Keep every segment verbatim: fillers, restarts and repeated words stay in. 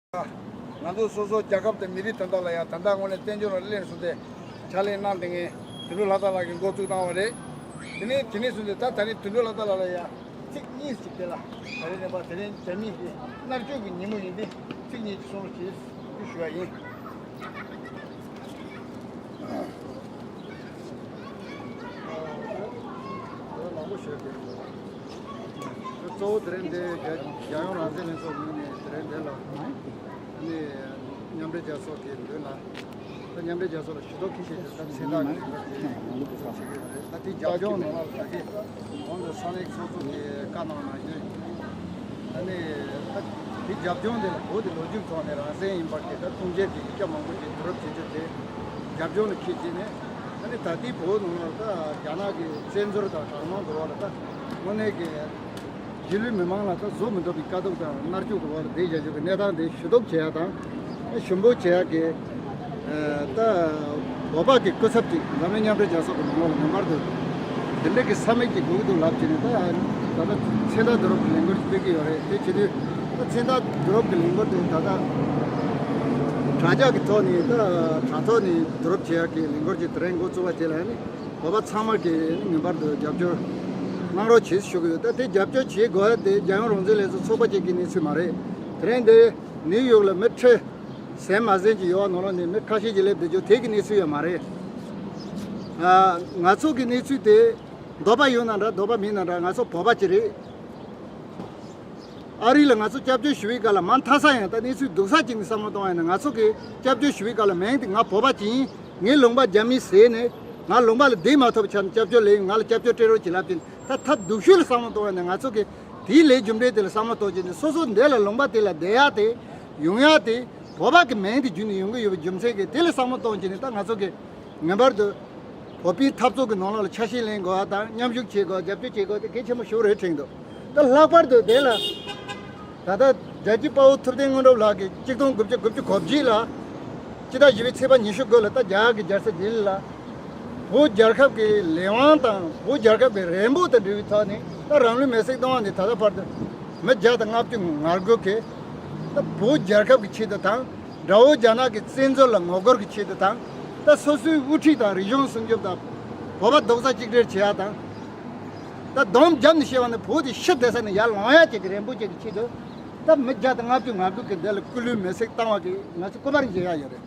ང་ཚོ་སོ་སོ་རྒྱལ་ཁབ་དང་མི་རིགས་དོན་དག་ལ་ཡང་ད་ལྟ་དངོས་གནས་བཙན་བྱོལ་ལ་སླེབས་སོང་སྟེ་ཕྱག་ལས་གནང་བསྡད་མཁན་དོན་གྲུབ་ལྷ་དར་ལགས་ཀྱིས་འགོ་བཙུགས་གནང་བ་རེད། དེ་ནས་དེ་ནས་བཟུང་སྟེ་ད་ད་རེས་དོན་གྲུབ་ལྷ་དར་ལགས་ལ་ཡང་ཚིག་གཉིས་ཤིག་དེ་ལ་ད་རེས་ནས་ཕར་དེ་རིང་རྒྱ་མི་གི་མནར་གཅོད་ཀྱི་ཉིན་མོ་ཡིན་ཏེ་ཚིག་གཉིས་ཀྱི་གསུང་རོགས་གྱིས་ཞུ་བ་ཡིན། མང་པོ་ཞུ་གི་འདུག་གཙོ་བོ་དེ་རིང་འདི་རྒྱལ་རྒྱལ་ཡོངས་རང་བཙན་ལྷན་ཚོགས་ངོས་ནས་དེ་རིང་འདི་ལ་ཨ་ནི་མཉམ་འབྲེལ་རྒྱལ་ཚོགས་ཀྱི་མདུན་ལ་ད་མཉམ་འབྲེལ་རྒྱལ་ཚོགས་ལ་ཞུ་གཏུག་གི་ཆེད་དུ་ད་མཚན་རྟགས་ཀྱི་ལས་འགུལ་ཅིག་བྱེད་ཀྱི་ཡོད་རེད། ད་དེ་རྒྱབ་ལྗོངས་ནང་ལ་ད་གི་གོང་དུ་ས་གནས་ཚོགས་གཙོ་གིས་བཀའ་གནང་ནང་བཞིན། ཨ་ནི་ད་དེ་རྒྱབ་ལྗོངས་དེ་ལ་བོད་དེ་ལོ་རྒྱུས་ཐོག་ནས་རང་བཙན་ཡིན་པར་གྱི་ད་གཏུམ་སྦྱོར་གྱི་ཡིག་ཆ་མང་པོ་ཞིག་བསྒྲུབས་བྱེད་རྒྱུ་དེ་རྒྱབ་ལྗོངས་ལ་འཁྱེར་བྱས་ནས། ཨ་ནི་ད་ལྟའི་བོད་ནང་ལ་ད་རྒྱ་ནག་གི་བཙན་འཛུལ་དང་དྲག་དམག་གི་འོག་ལ་ད་དངོས་གནས་ཀྱི་རྒྱུས་ལོན་མི་མང་ལ་ད་བཟོད་མི་ཐུབ་པའི་དཀའ་སྡུག་དང་མནར་གཅོད་ཀྱི་འོག་ལ་བསྡད་བཞག་རྒྱུ་གི་གནས་སྟངས་དེ་ཞུ་གཏུག་བྱེད་ཡ་དང་ཞུ་འབོད་བྱེད་ཡ་གི་ད་བོད་པ་གི་སྐུ་ཚབ་ཅིག་འཛམ་གླིང་མཉམ་འབྲེལ་རྒྱལ་ཚོགས་ཀྱི་ནང་ལོགས་ལ་ངེས་པར་དུ་འདི་འདྲ་གི་ས་མིག་ཅིག་དགོས་ཀྱི་འདུག་ལབ་བྱས་ནས། ད་ད་ལྟ་མཚན་རྟགས་བསྡུ་རུབ་ཀྱི་ལས་འགུལ་སྤེལ་གྱི་ཡོད་རེད། དེ་བྱེད་དུས་ད་མཚན་རྟགས་བསྡུ་རུབ་ཀྱི་ལས་འགུལ་དེ་ད་ལྟ་དྲ་རྒྱ་གི་ཐོག་ནས་ད་དྲ་ཐོག་ནས་བསྡུ་རུབ་བྱེད་ཡག་གི་ལས་འགུལ་གྱི་དེ་རིང་འགོ་བཙུགས་པ་དེ་ལ་ནི་བོད་པ་ཚང་མ་གིས་ངེས་པར་དུ་རྒྱབ་སྐྱོར་གནང་རོགས་བྱེད་ཞུ་གི་ཡོད། ད་དེ་རྒྱབ་སྐྱོར་བྱེད་དགོས་ཡ་དེ་རྒྱལ་ཡོངས་རང་བཙན་ལྷན་ཚོགས་ཚོགས་པ་གཅིག་གི་གནས་ཚུལ་མ་རེད། དེ་རིང་འདི་ནིའུ་ཡོག་ལ་མི་ཁྲི་ཟིན་མ་ཟིན་གྱི་ཡོད་པ་ནང་ལོགས་ནས་མི་ཁ་ཤས་ཀྱིས་སླེབས་བསྡད་རྒྱུ་དེ་གི་གནས་ཚུལ་ཡོད་མ་རེད། ཨ། ང་ཚོ་གི་གནས་ཚུལ་དེ་འདོད་པ་ཡོད་ན་འདྲ་འདོད་པ་མེད་ན་འདྲ་ང་ཚོ་བོད་པ་གཅིག་རེད། ཨ་རི་ལ་ང་ཚོ་སྐྱབས་བཅོལ་ཞུ་བའི་སྐབས་ལ་མ་མཐའ་ས་ཡང་ད་གནས་ཚུལ་སྡུག་ས་ཅིག་ནས་བསམ་བློ་གཏོང་བ་ཡིན་ན། ང་ཚོ་གི་སྐྱབས་བཅོལ་ཞུ་བའི་སྐབས་ལ་མིང་དེ་ང་བོད་པ་ཅིག་ཡིན། ངའི་ལུང་པ་རྒྱ་མིས་ཟས་ནས་ང་ལུང་པ་ལ་བསྡད་མ་ཐུབ་ཆ་ནས་སྐྱབས་བཅོལ་ལེན། ང་ལ་སྐྱབས་བཅོལ་སྤྲད་རོགས་གྱིས་ལབ་དེ་ད་ཐབས་སྡུག་ཤོས་ལ་བསམ་བློ་གཏོང་བ་ཡིན་ན། ང་ཚོ་གི་དེའི་ལས་རྒྱུ་འབྲས་དེ་ལ་བསམ་བློ་གཏོང་བྱས་ནས་སོ་སོ་འདི་ལ་ལུང་པ་དེ་ལ་བསྡད་ཡག་དེ་ཡོང་ཡག་དེ་བོད་པ་གི་མིང་དེ་བརྒྱུད་ནས་ཡོང་གི་ཡོད་པའི་རྒྱུ་མཚན་གྱིས་དེ་ལ་བསམ་བློ་གཏོང་བྱས་ནས། ད་ང་ཚོ་གི་ངེས་པར་དུ་བོད་པའི་འཐབ་རྩོད་ཀྱི་ནང་ལོགས་ལ་ཆ་ཤས་ལེན་དགོས་པ་དང་མཉམ་ཞུགས་བྱེད་དགོས། རྒྱབ་སྐྱོར་བྱེད་དགོས་དེ་གལ་ཆེན་པོ་ཞིག་རེད་དྲན་འདུག་ད་ལྷག་པར་དུ་དེ་ལ་ད་ལྟ་རྒྱལ་གཅེས་དཔའ་བོ་ཐུབ་བསྟན་དངོས་གྲུབ་ལགས་ཀྱིས་གཅིག་སྟོང་དགུ་བརྒྱ་དགུ་བཅུ་གོ་གཅིག་ལ་སྤྱི་ཟླ་བཞི་པའི་ཚེས་པ་ཉི་ཤུ་དགུ་ལ་ད་རྒྱ་གར་གྱི་རྒྱལ་ས་ལྡི་ལི་ལ་བོད་རྒྱལ་ཁབ་ཀྱི་ལས་དབང་དང་བོད་རྒྱལ་ཁབ་ཀྱི་རེ་འབོད་དང་འབྲེལ་བའི་ཐོག་ནས། ད་རང་ལུས་མེར་སྲེག་གཏོང་བ་ནས་ད་ལྟ་བར་དུ་མི་བརྒྱ་དང་ལྔ་བཅུ་ང་དགུ་གིས་ད་བོད་རྒྱལ་ཁབ་ཀྱི་ཆེད་དུ་དང་། དགྲ་བོ་རྒྱ་ནག་གི་བཙན་འཛུལ་ལ་ངོ་རྒོལ་གྱི་ཆེད་དུ་དང་། ད་སོ་སོའི་དབུ་ཁྲིད་དང་རིག་གཞུང་སྲུང་སྐྱོབ་དང་། བོད་པ་རྡོག་རྩ་གཅིག་སྒྲིལ་བྱེད་ཡག་དང་། ད་སྡོམ་བརྒྱབ་ནས་བཤད་པ་ནི་བོད་དེ་ཕྱིར་བསྡད་ས་ནས་ཡར་ལོང་ཡག་ཅིག་གི་རེ་འབོད་ཅིག་གི་ཆེད་དུ། ད་མི་བརྒྱ་དང་ལྔ་བཅུ་ང་དགུ་གིས་འདི་ལ་སྐུ་ལུས་མེར་སྲེག་བཏང་བ་གི་ང་ཚོ་སྐུ་པར་མཇལ་ཡག་ཡོད་རེད།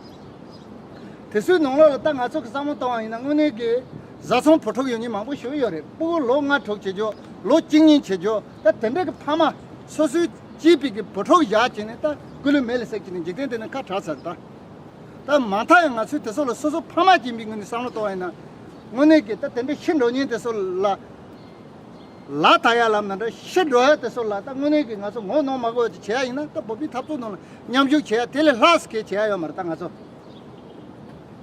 དེ་ཚོའི་ནང་ལོགས་ལ་ད་ང་ཚོ་གི་བསམ་བློ་གཏོང་བ་ཡིན་ན་དངོས་གནས་ཀྱི་བཟའ་ཚང་བུ་ཕྲུག་ཡོད་མཁན་མང་པོ་ཞིག་ཡོད་རེད། སྤུ་གུ་ལོ་ལྔ་དྲུག་བྱེད་ཆོག་ལོ་བཅུ་གཉིས་བྱེད་ཆོག་ད་དེ་འདྲ་གི་ཕ་མ་སོ་སོའི་གཅེས་པའི་གི་བུ་ཕྲུག་བཞག་བྱས་ནས་ད་སྐུ་ལུས་མེ་ལ་སྲེག་བྱས་ནས་འཇིག་རྟེན་དེ་ནས་ཁ་བྲལ་ཚར། ད་ད་མ་མཐའ་ཡང་ང་ཚོས་དེ་ཚོ་ལ་སོ་སོ་ཕ་མ་ཡིན་པའི་ངོས་ནས་བསམ་བློ་གཏོང་བ་ཡིན་ན། དངོས་གནས་ཀྱི་ད་དེ་འདྲ་ཤི་འགྲོ་མཁན་དེ་ཚོ་ལ་ལ་ད་ཡ་ལབ་ན་འདྲ་ཤི་འགྲོ་ཡ་དེ་ཚོ་ལ་ད་དངོས་གནས་ཀྱི་ང་ཚོ་ངོ་གནོང་མ་དགོས་པ་ཅིག་བྱེད་ཡ་ཡིན་ན། ད་བོད་པའི་འཐབ་རྩོད་ནང་ལ་མཉམ་ཞུགས་བྱེད་ཡ་དེ་ལས་ལྷག་ཙམ་གང་ཡང་བྱེད་ཡ་ཡོད་མ་རེད། ད་ང་ཚོ་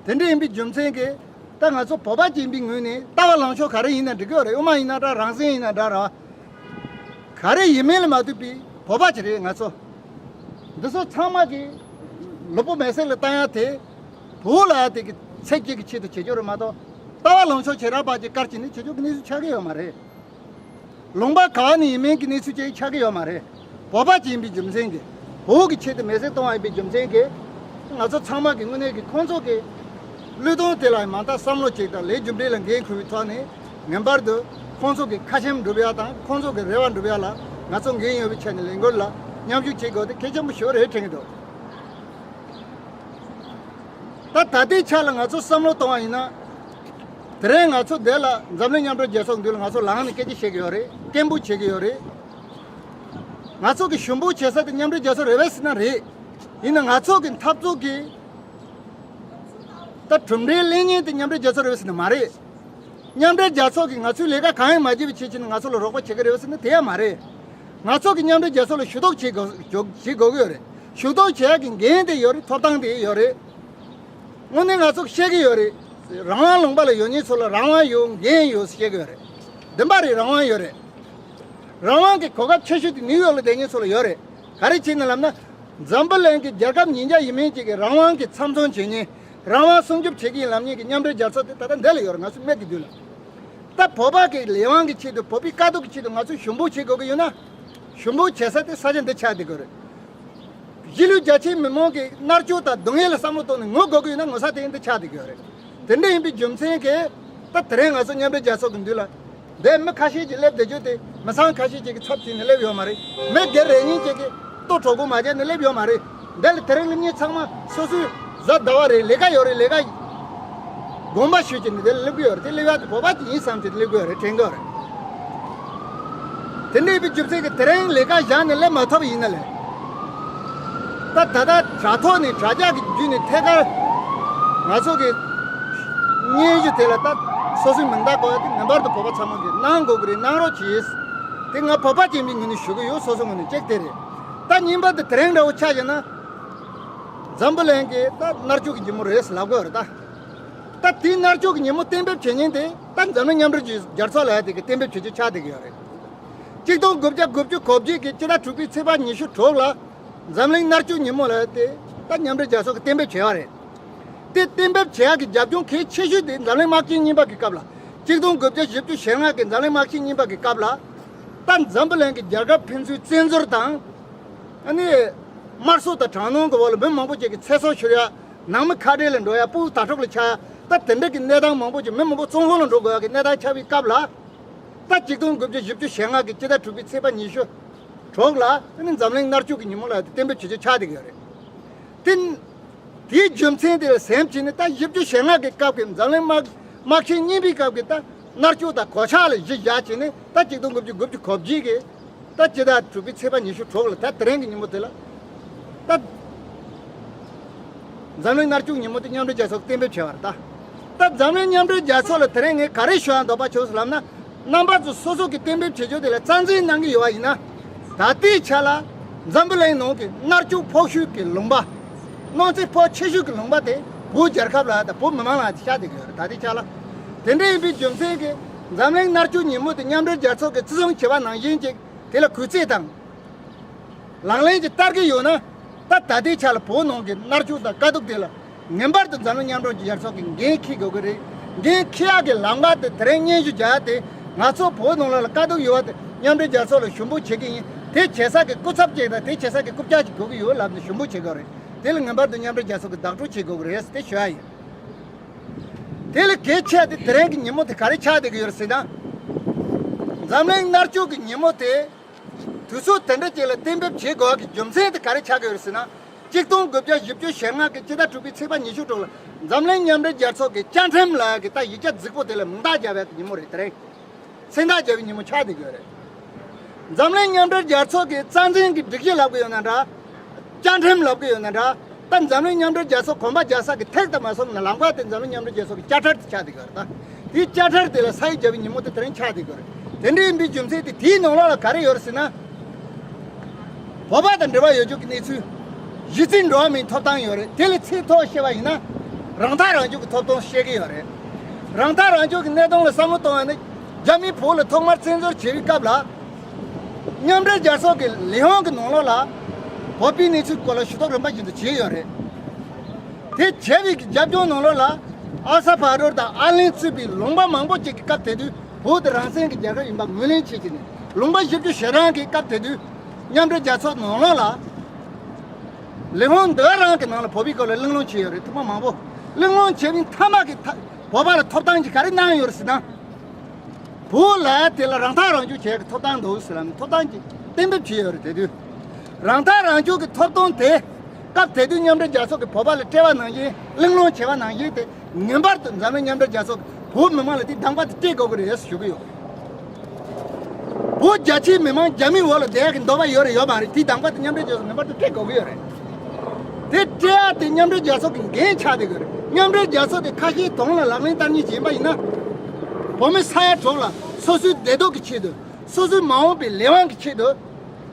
དེ་འདྲ་ཡིན་པའི་རྒྱུ་མཚན་གྱིས་ད་ང་ཚོ་བོད་པ་ཅིག་ཡིན་པའི་ངོས་ནས་ལྟ་བ་ལངས་ཕྱོགས་ག་རེ་ཡིན་ན་འགྲིག་གི་ཡོད་རེད། དབུ་མ་ཡིན་ན་འདྲ། རང་བཙན་ཡིན་ན་འདྲ་ར། ག་རེ་ཡིན་མིན་ལ་མ་ལྟོས་པའི་བོད་པ་ཅིག་རེད་ང་ཚོ། འདི་ཚོ་ཚང་མ་གི་ལུས་པོ་མེ་སྲེག་ལ་བཏང་ཡ་དེ་བོད་ལ་ཡ་དེ་གི་ཚེ་སྐྱིད་ཀྱི་ཆེད་དུ་བྱེད་རྒྱུ་རེད་མ་གཏོགས། ལྟ་བ་ལངས་ཕྱོགས་བྱེ་བྲག་པ་ཅིག་བཀར་བྱས་ནས་བྱེད་རྒྱུ་གི་གནས་ཚུལ་ཆགས་ཀྱི་ཡོད་མ་རེད། ལུང་པ་ག་བ་ནས་ཡིན་མིན་གྱི་གནས་ཚུལ་ཅིག་ཆགས་ཀྱི་ཡོད་མ་རེད། བོད་པ་ཅིག་ཡིན་པའི་རྒྱུ་མཚན་གྱིས། བོད་ཀྱི་ཆེད་དུ་མེ་སྲེག་གཏོང་བ་ཡིན་པའི་རྒྱུ་མཚན་གྱིས། ང་ཚོ་ཚང་མ་གི་དངོས་གནས་ཀྱི་ཁོང་ཚོ་གི་བློས་གཏོང་དེ་ལ་མང་དག་བསམ་བློ་ཅིག་དང་ལས་རྒྱུ་འབྲས་ལ་འགན་འཁུར་བའི་ཐོག་ནས། ངེས་པར་དུ་ཁོང་ཚོ་གི་ཁ་ཆེམས་འགྲུབ་ཡ་དང་ཁོང་ཚོ་གི་རེ་བ་འགྲུབ་ཡ་ལ་ང་ཚོ་འགན་ཡོད་པའི་ཆ་ནས་ལས་འགུལ་ལ་མཉམ་ཞུགས་བྱེད་དགོས་དེ་གལ་ཆེན་པོ་ཞིག་རེད་དྲན་གྱི་འདུག་ད་ད་ལྟའི་ཆ་ལ་ང་ཚོ་བསམ་བློ་གཏོང་བ་ཡིན་ན། དེ་རིང་ང་ཚོ་འདི་ལ་འཛམ་གླིང་མཉམ་འབྲེལ་རྒྱལ་ཚོགས་མདུན་ལ་ང་ཚོ་ལངས་ནས་སྐད་ཆ་བཤད་ཀྱི་ཡོད་རེད། སྐད་འབོད་བྱེད་ཀྱི་ཡོད་རེད། ང་ཚོ་གི་ཞུ་འབོད་བྱེད་ས་དེ་མཉམ་འབྲེལ་རྒྱལ་ཚོགས་རེད་པས་ཟེར་ན་རེད། ཡིན་ན་ང་ཚོ་གི་འཐབ་རྩོད་ཀྱི་ད་གྲུབ་འབྲས་ལེན་མཁན་དེ་མཉམ་འབྲེལ་རྒྱལ་ཚོགས་རེད་པས་ཟེར་ན་མ་རེད། མཉམ་འབྲེལ་རྒྱལ་ཚོགས་ཀྱིས་ང་ཚོའི་ལས་ཀ་གང་ཡང་མ་བྱེད་པའི་ཆེད་ཅིག་ནས་ང་ཚོ་ལ་རོགས་པ་བྱེད་ཀྱི་རེད་པས་ཟེར་ན་དེ་ཡང་མ་རེད། ང་ཚོ་གི་མཉམ་འབྲེལ་རྒྱལ་ཚོགས་ལ་ཞུ་གཏུག་བྱེད་དགོས་བྱེད་དགོས་ཀྱི་ཡོད་རེད། ཞུ་གཏུག་བྱེད་ཡག་གི་འགན་དེ་ཡོད་རེད། ཐོབ་ཐང་དེ་ཡོད་རེད། དངོས་གནས་ང་ཚོ་བཤད་ཀྱི་ཡོད་རེད། རང་དབང་ལུང་པ་ལ་ཡོད་མཁན་ཚོ་ལ་རང་དབང་ཡོད། འགན་ཡོད་བཤད་ཀྱི་ཡོད་རེད། བདེན་པ་རེད། རང་དབང་ཡོད་རེད། རང་དབང་གི་གོ་སྐབས་ཆེ་ཤོས་དེ་ནིའུ་ཡོག་ལ་བསྡད་མཁན་ཚོ་ལ་ཡོད་རེད། ག་རེ་བྱས་ནས་ལབ་ན། འཛམ་བུ་གླིང་གི་རྒྱལ་ཁབ་ཉིས་བརྒྱ་ཡས་མས་ཅིག་གི་རང་དབང་གི་མཚམས་མཚོན་བྱེད་མཁན། རང་དབང་སྲུང་སྐྱོབ་བྱེད་ཀྱི་ཡིན་ལབ་མཁན་གྱི་མཉམ་འབྲེལ་རྒྱལ་ཚོགས་དེ་ད་ལྟ་འདི་ལ་ཡོད་རེད། ང་ཚོའི་མིག་གི་མདུན་ལ། ད་བོད་པ་གི་ལས་དབང་གི་ཆེད་དུ་བོད་པའི་དཀའ་སྡུག་གི་ཆེད་དུ་ང་ཚོས་ཞུ་འབོད་བྱེད་དགོས་ཀྱི་ཡོད་ན། ཞུ་འབོད་བྱེད་ས་དེ་ས་ཆ་འདི་ཆགས་བསྡད་དགོས་རེད། གཞིས་ལུས་རྒྱ་ཆེའི་མི་མང་གི་མནར་གཅོད་དང་སྡུག་བསྔལ་ལ་བསམ་བློ་གཏོང་ནས་ངུ་དགོས་ཀྱི་ཡོད་ན་ངུ་ས་དེ་འདི་ཆགས་བསྡད་ཀྱི་ཡོད་རེད། དེ་འདྲ་ཡིན་པའི་རྒྱུ་མཚན་གྱིས་ད་དེ་རིང་ང་ཚོ་མཉམ་འབྲེལ་རྒྱལ་ཚོགས་ཀྱི་མདུན་ལ་འདས་མི་ཁ་ཤས་ཀྱིས་སླེབས་བསྡད་རྒྱུ་དེ་མི་ཚང་ཁ་ཤས་ཅིག་གིས་ཚབ་བྱས་ནས་སླེབས་ཡོད་མ་རེད། མི་སྒེར་རེ་གཉིས་ཅིག་གིས་ལྟོ་གྲོགས་པོ་མ་བྱས་ནས་སླེབས་ཡོད་མ་རེད། འདི་ལ་དེ་རིང་ལ་མི་ཚང་མ་སོ་སོའི་གཟའ་ཟླ་བ་རེད། ལས་ཀ་ཡོད་རེད། ལས་ཀ་དགོངས་པ་ཞུས་ཀྱི་ནི་དེ་ལ་སླེབས་ཀྱི་ཡོད་རེད། དེ་སླེབས་ཡག་དེ་བོད་པ་དེ་ཡིན་བསམ་གྱི་དེ་སླེབས་ཀྱི་ཡོད་རེད། དྲན་གྱི་ཡོད་རེད། དེ་འདྲ་ཡིན་པའི་རྒྱུ་མཚན་གྱིས་དེ་རིང་ལས་ཀ་བཞག་ནས་སླེབས་མ་ཐུབ་པ་ཡིན་ན་ལས། ད་ད་ལྟ་དྲ་ཐོག་ནས་དྲ་རྒྱ་གི་བརྒྱུད་ནས་ཐད་ཀར་ང་ཚོ་གི་སྙན་ཞུ་དེ་ལ་ད་སོ་སོའི་མིང་རྟགས་བཀོད་ཡ་དེ་ངེས་པར་དུ་བོད་པ་ཚང་མ་གིས་གནང་དགོས་ཀྱི་རེད། གནང་རོགས་གྱིས། དེ་ང་བོད་པ་སྦྱིན་པའི་ངོས་ནས་ཞུ་གི་ཡོད། སོ་སོའི་ངོས་ནས་གཅིག་དེ་རེད། ད་གཉིས་པ་དེ་དེ་རིང་འདྲ་བོ་ཆ་བཞག་ན། འཛམ་བུ་གླིང་གི་ད་མནར་གཅོད་ཀྱི་ཉིན་མོ་རེད་ལབ་དགོས་རེད་ད། ད་དེའི་མནར་གཅོད་ཀྱི་ཉིན་མོ་གཏན་འབེབས་བྱེད་མཁན་དེ་ད་འཛམ་གླིང་མཉམ་འབྲེལ་རྒྱལ་ཚོགས་ལ་ཡ་དེ་གི་གཏན་འབེབས་བྱེད་རྒྱུ་ཆགས་བསྡད་ཀྱི་ཡོད་རེད། གཅིག་སྟོང་དགུ་བརྒྱ་དགུ་བཅུ་གོ་བརྒྱད་ཀྱི་སྤྱི་ཟླ་དྲུག་པའི་ཚེས་པ་ཉི་ཤུ་དྲུག་ལ་འཛམ་གླིང་མནར་གཅོད་ཉིན་མོ་ལ་ཡ་དེ་ད་མཉམ་འབྲེལ་རྒྱལ་ཚོགས་ཀྱི་གཏན་འབེབས་བྱས་པ་རེད། དེ་གཏན་འབེབས་བྱེད་ཡག་གི་རྒྱབ་ལྗོངས་གལ་ཆེ་ཤོས་དེ་འཛམ་གླིང་དམག་ཆེན་གཉིས་པ་གི་སྐབས་ལ། གཅིག་སྟོང་དགུ་བརྒྱ་བཞི་བཅུ་ཞེ་ལྔ་གི་འཛམ་གླིང་དམག་ཆེན་གཉིས་པ་གི་སྐབས་ལ། ད་འཛམ་བུ་གླིང་གི་རྒྱལ་ཁབ་ཕན་ཚུན་བཙན་འཛུལ་དང་། ཨ་ནི། དམར་གསོད་དང་དྲག་གནོན་གྱི་འོག་ལ་མི་མང་པོ་ཅིག་གི་ཚེ་སྲོག་ཤོར་ཡ། ནང་མི་ཁ་བྲལ་ལ་འགྲོ་ཡ། སྤུ་གུ་དྭ་ཕྲུག་ལ་ཆགས་ཡ། ད་དེ་འདྲ་གི་གནས་སྟངས་མང་པོ་ཅིག་མི་མང་པོ་བཙོན་ཁང་ལ་འགྲོ་དགོས་ཡ་གི་གནས་སྟངས་ཆགས་པའི་སྐབས་ལ། ད་གཅིག་སྟོང་དགུ་བརྒྱ་བཞི་བཅུ་ཞེ་ལྔ་གི་སྤྱི་ཟླ་དྲུག་པའི་ཚེས་པ་ཉི་ཤུ་དྲུག་ལ་ཨ་ནི་འཛམ་གླིང་མནར་གཅོད་ཀྱི་ཉིན་མོ་ལ་གཏན་འབེབས་བྱེད་རྒྱུ་ཆགས་བསྡད་ཀྱི་ཡོད་རེད། དེ། དེའི་རྒྱུ་མཚན་དེ་ལ་སེམས་བྱས་ནས་ད་བཞི་བཅུ་ཞེ་ལྔ་གི་སྐབས་ཀྱི་འཛམ་གླིང་དམག་དམག་ཆེན་གཉིས་པའི་སྐབས་ཀྱི་ད་མནར་གཅོད་དང་གོད་ཆག་ལ་གཞི་བཞག་བྱས་ནས་ད་གཅིག་སྟོང་དགུ་བརྒྱ་དགུ་བཅུ་གོ་བརྒྱད་ཀྱི་ད་སྤྱི་ཟླ་དྲུག་པའི་ཚེས་པ་ཉི་ཤུ་དྲུག་ལ་ད་དེ་རིང་གི་ཉིན་མོ་དེ་ལ་ད་འཛམ་གླིང་མནར་གཅོད་ཉིན་མོ་དེ་མཉམ་འབྲེལ་རྒྱལ་ཚོགས་གཏན་འབེབས་བྱས་པ་རེད་ད། ད་འཛམ་གླིང་མཉམ་འབྲེལ་རྒྱལ་ཚོགས་ལ་དེ་རིང་ངས་ག་རེ་ཞུ་ཡང་འདོད་པ་བྱུང་ཟེར་ལབ་ན། རྣམ་པ་ཚོ་སོ་སོ་གི་གཏན་འབེབས་བྱེད་ཕྱོགས་དེ་ལ་རྩ་འཛིན་གནང་གི་ཡོད་པ་ཡིན་ན། ད་ལྟའི་ཆ་ལ་འཛམ་བུ་གླིང་ནང་གི་མནར་གཅོད་ཕོག་ཤུལ་གྱི་ལུང་པ། གནོད་འཚེ་ཕོག་ཆེ་ཤོས་ཀྱི་ལུང་པ་དེ་བོད་རྒྱལ་ཁབ་ལ་དང་བོད་མི་མང་ལ་ཆགས་བསྡད་ཀྱི་ཡོད་རེད། ད་ལྟའི་ཆ་ལ། དེ་འདྲ་ཡིན་པའི་རྒྱུ་མཚན་གྱིས་འཛམ་གླིང་མནར་གཅོད་ཉིན་མོ་དེ་མཉམ་འབྲེལ་རྒྱལ་ཚོགས་ཀྱིས་བརྩི་སྲུང་བྱས་པ་ནང་བཞིན་ཅིག་དེ་ལ་གུས་བརྩི་དང་། ལག་ལེན་གྱི་བསྟར་གྱི་ཡོད་ན། ད་ད་ལྟའི་ཆ་ལ་བོད་ནང་གི་མནར་གཅོད་དང་དཀའ་སྡུག་དེ་ལ་ངེས་པར་དུ་འཛམ་གླིང་མཉམ་འབྲེལ་རྒྱལ་ཚོགས་ཀྱིས་འགན་འཁྱེར་དགོས་ཀྱི་རེད། འགན་འཁྱེར་ཡག་གི་ལམ་ཁ་དེ་དེ་རིང་སྙན་ཞུ་རྒྱག་ཡག་དེ་ང་ཚོ་བོད་ནང་ལ་དཀའ་སྡུག་ཡོད་པ་དེ་མཉམ་འབྲེལ་རྒྱལ་ཚོགས་ལ་ཞུ་འབོད་བྱེད་ཀྱི་ཡིན། དེ་བྱེད་ས་གི་སྐུ་ཚབ་ཅིག་དང་དེ་བྱེད་ས་གི་རྐུབ་བཀྱག་ཅིག་དགོས་ཀྱི་ཡོད་ལབ་ནས་ཞུ་འབོད་བྱེད་དགོས་རེད། དེ་ལ་ངེས་པར་དུ་མཉམ་འབྲེལ་རྒྱལ་ཚོགས་ཀྱིས་བདག་སྤྲོད་བྱེད་དགོས་ཀྱི་རེད་དེ་ཞུ་ཡ་ཡིན། དེ་ལས་གལ་ཆེ་བ་དེ་དེ་རིང་གི་ཉིན་མོ་དེ་ག་རེ་ཆགས་བསྡད་ཀྱི་ཡོད་རེད་ཟེར་ན། འཛམ་གླིང་མནར་གཅོད་ཀྱི་ཉིན་མོ་དེ། དུས་ཚོད་དེ་འདྲ་ཅིག་ལ་གཏན་འབེབས་བྱེད་དགོས་པ་གི་རྒྱུ་མཚན་དེ་ག་རེ་ཆགས་ཀྱི་ཡོད་རེད་ཟེར་ན། གཅིག་སྟོང་དགུ་བརྒྱ་བཞི་བཅུ་ཞེ་ལྔ་གི་སྤྱི་ཟླ་དྲུག་པའི་ཚེས་པ་ཉི་ཤུ་དྲུག་ལ་འཛམ་གླིང་མཉམ་འབྲེལ་རྒྱལ་ཚོགས་ཀྱི་བཅའ་ཁྲིམས་ལབ་ཡག་གི་ད་ཡིག་ཆ་རྫིག་པོ་དེ་ལ་མིང་རྟགས་བརྒྱབ་པའི་ཉིན་མོ་རེད་དེ་རིང་། མཚན་རྟགས་བརྒྱབ་པའི་ཉིན་མོ་ཆགས་བསྡད་ཀྱི་ཡོད་རེད། འཛམ་གླིང་མཉམ་འབྲེལ་རྒྱལ་ཚོགས་ཀྱི་རྩ་འཛིན་གྱི་སྒྲིག་གཞི་ལབ་ཀྱི་ཡོད་ན་འདྲ། བཅའ་ཁྲིམས་ལབ་ཀྱི་ཡོད་ན་འདྲ། ད་འཛམ་གླིང་མཉམ་འབྲེལ་རྒྱལ་ཚོགས་གོམ་པ་རྒྱག་ས་གི་ཐད་དུ་མ་སོང་ན་ལམ་ཁ་དེ་འཛམ་གླིང་མཉམ་འབྲེལ་རྒྱལ་ཚོགས་ཀྱི་དཔྱ་ཁྲལ་དེ་ཆགས་བསྡད་ཀྱི་ཡོད་རེད་ད། དེའི་དཔྱ་ཁྲལ་དེ་ལ་ས་ཡིག་བརྒྱབ་པའི་ཉིན་མོ་དེ་དེ་རིང་ཆགས་བསྡད་ཀྱི་ཡོད་རེད། དེ་འདྲ་ཡིན་པའི་རྒྱུ་མཚན་དེ་དེའི་ནང་ལོགས་ལ་ག་རེ་ཡོད་རེད་ཟེར་ན། བོད་པ་དང་འབྲེལ་བ་ཡོད་རྒྱུ་གི་གནས་ཚུལ། གཞི་རྩའི་འགྲོ་བ་མིའི་ཐོབ་ཐང་ཡོད་རེད། དེ་ལས་ཚིག་ཐོག་བཤད་པ་ཡིན་ན། རང་ཐག་རང་གཅོད་ཀྱི་ཐོབ་ཐང་བཤད་ཀྱི་ཡོད་རེད། རང་ཐག་རང་གཅོད་ཀྱི་གནད་དོན་ལ་བསམ་བློ་གཏོང་བ་ནི། རྒྱ་མིས་བོད་ལ་ཐོག་མར་བཙན་འཛུལ་བྱེད་པའི་སྐབས་ལ། མཉམ་འབྲེལ་རྒྱལ་ཚོགས་ཀྱི་ལས་ཁུངས་ཀྱི་ནང་ལོགས་ལ། བོད་པའི་གནས་ཚུལ་སྐོར་ལ་ཞུ་གཏུག་རིམ་པ་བཞིན་དུ་བྱས་ཡོད་རེད། དེ་བྱས་པའི་རྒྱབ་ལྗོངས་ནང་ལོགས་ལ། ཨལ་ས་བྷ་དོར་དང་ཨར་ལིན་གཙོས་པའི་ལུང་པ་མང་པོ་ཅིག་གི་སྐབས་དེ་དུས་བོད་དེ་རང་བཙན་གྱི་རྒྱལ་ཁབ་ཡིན་པ་ངོས་ལེན་བྱེད་ཀྱི་ནས་ལུང་པ་བཞི་བཅུ་ཞེ་གྲངས་ཀྱི་སྐབས་དེ་དུས་མཉམ་འབྲེལ་རྒྱལ་ཚོགས་ནང་ལོགས་ལ། ལས་ཁུངས་འདི་རང་གི་ནང་ལ་བོད་པའི་སྐོར་ལ་གླེང་སློང་བྱས་ཡོད་རེད། ཐུབ་པ་མང་པོ་གླེང་སློང་བྱས་པའི་མཐའ་མ་གི་ཐ་བོད་པ་ལ་ཐོབ་ཐང་གི་ག་རེ་གནང་ཡོད་རེད་ཟེར་ན། བོད་ལ་དེ་ལ་རང་ཐག་རང་གཅོད་བྱེད་ཀྱི་ཐོབ་ཐང་འདུག་ཟེར་ལབ་ནས་ཐོབ་ཐང་གི་གཏན་འབེབས་བྱས་ཡོད་རེད། དེ་དུས་རང་ཐག་རང་གཅོད་ཀྱི་ཐོབ་ཐང་དེ་སྐབས་དེ་དུས་མཉམ་འབྲེལ་རྒྱལ་ཚོགས་ཀྱིས་བོད་པ་ལ་སྤྲད་པ་ནང་བཞིན་གླེང་སློང་བྱས་པ་ནང་བཞིན་དེ་ངེས་པར་དུ་འཛམ་གླིང་མཉམ་འབྲེལ་རྒྱལ་ཚོགས་ཀྱིས་བོད་མི་མང་ལ་དེ་དང་པ་དེ་སྤྲད་དགོས་ཀྱི་རེད་ཞུ་གི་ཡོད། བོད་རྒྱ་ཆེའི་མི་མང་རྒྱ་མིའི་འོག་ལ་བསྡད་ཡག་གི་འདོད་པ་ཡོད་རེད་ཡོད་མ་རེད། དེ་དང་པ་དེ་མཉམ་འབྲེལ་རྒྱལ་ཚོགས་ངེས་པར་དུ་སྤྲད་དགོས་ཀྱི་ཡོད་རེད། དེ་སྤྲད་ཡག་དེ་མཉམ་འབྲེལ་རྒྱལ་ཚོགས་ཀྱི་འགན་ཆགས་བསྡད་ཀྱི་ཡོད་རེད། མཉམ་འབྲེལ་རྒྱལ་ཚོགས་དེ་ཁ་ཤས་གདོང་ལ་ལག་ལེན་བསྟར་མཁན་ཞིག་ཡིན་པ་ཡིན་ན། བོད་མི་ས་ཡ་དྲུག་ལ་སོ་སོའི་བདེ་སྡུག་གི་ཆེད་དུ། སོ་སོའི་མ་འོངས་པའི་ལས་དབང་གི་ཆེད་དུ།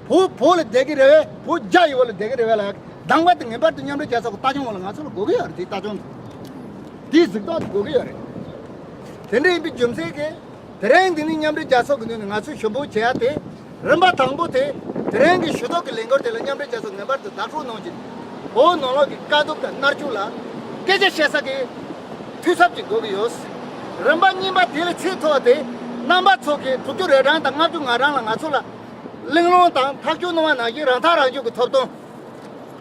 བོད་བོད་ལ་བསྡད་ཀྱི་རེད་པས། བོད་རྒྱ་ཡི་འོག་ལ་བསྡད་ཀྱི་རེད་པས་ལ། དང་པ་དེ་ངེས་པར་དུ་མཉམ་འབྲེལ་རྒྱལ་ཚོགས་ཀྱི་ལྟ་སྐྱོང་འོག་ལ་ང་ཚོ་ལ་དགོས་ཀྱི་ཡོད་རེད། དེའི་ལྟ་སྐྱོང་དེ། དེའི་གཟིགས་རྟོག་དེ་དགོས་ཀྱི་ཡོད་རེད། དེ་འདྲ་ཡིན་པའི་རྒྱུ་མཚན་གྱིས། དེ་རིང་འདི་ནི་མཉམ་འབྲེལ་རྒྱལ་ཚོགས་ཀྱི་ངོས་ནས་ང་ཚོས་ཞུ་འབོད་བྱེད་ཡ་དེ། རིམ་པ་དང་པོ་དེ། དེ་རིང་གི་ཞུ་གཏུག་གི་ལས་འགུལ་དེ་ལ་མཉམ་འབྲེལ་རྒྱལ་ཚོགས་ངེས་པར་དུ་བདག་སྤྲོད་གནང་རྒྱུ། བོད་ནང་ལོགས་ཀྱི་དཀའ་སྡུག་དང་མནར་གཅོད་ལ་སྐད་ཆ་བཤད་ས་གི་འཐུས་ཚབ་ཅིག་དགོས་ཀྱི་ཡོད། རིམ་པ་གཉིས་པ་དེ་ལ་ཚིག་ཐོག་དེ་རྣམ་པ་ཚོ་གིས་དྲུག་ཅུ་རེ་གྲངས་དང་ལྔ་བཅུ་ང་གྲངས་ལ་ང་ཚོ་ལ་གླེང་སློང་དང་ཐག་གཅོད་གནང་བ་ནང་བཞིན་རང་ཐག་རང་གཅོད་ཀྱི་ཐོབ་ཐང་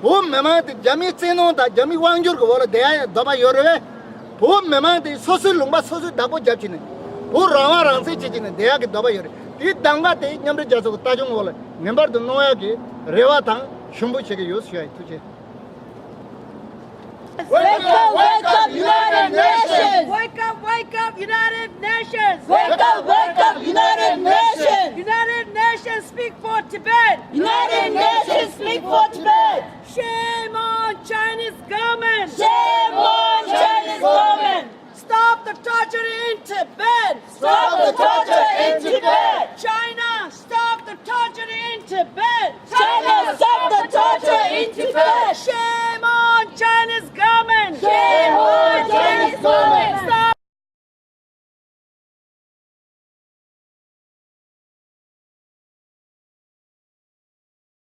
བོད་མི་མང་དེ་རྒྱ་མིའི་བཙན་གནོན་དང་རྒྱ་མིའི་དབང་སྒྱུར་གྱི་འོག་ལ་བསྡད་ཡ་འདོད་པ་ཡོད་རེད་པས། བོད་མི་མང་དེ་སོ་སོའི་ལུང་པ་སོ་སོའི་བདག་པོ་རྒྱབ་བྱས་ནས། བོད་རང་དབང་རང་བཙན་བྱེད་བྱས་ནས་བསྡད་ཡ་གི་འདོད་པ་ཡོད་རེད། དེའི་གདམ་ག་དེ་མཉམ་འབྲེལ་རྒྱལ་ཚོགས་ཀྱི་ལྟ་སྐྱོང་འོག་ལ་ངེས་པར་དུ་གནང་ཡ་གི་རེ་བ་དང་ཞུ་འབོད་བྱེད་ཀྱི་ཡོད་ཞུ་ཡ་ཡིན། ཐུགས་རྗེ་ཆེ། Wake up, wake up, United Nations! Wake up, wake up, United Nations! Wake up, wake up, United Nations! United Nations, speak for Tibet! United Nations, speak for Tibet! Shame on Chinese government! Shame on Chinese government! Stop the torture in Tibet! Stop the torture in Tibet! China, stop the torture in Tibet! China, stop the torture in Tibet!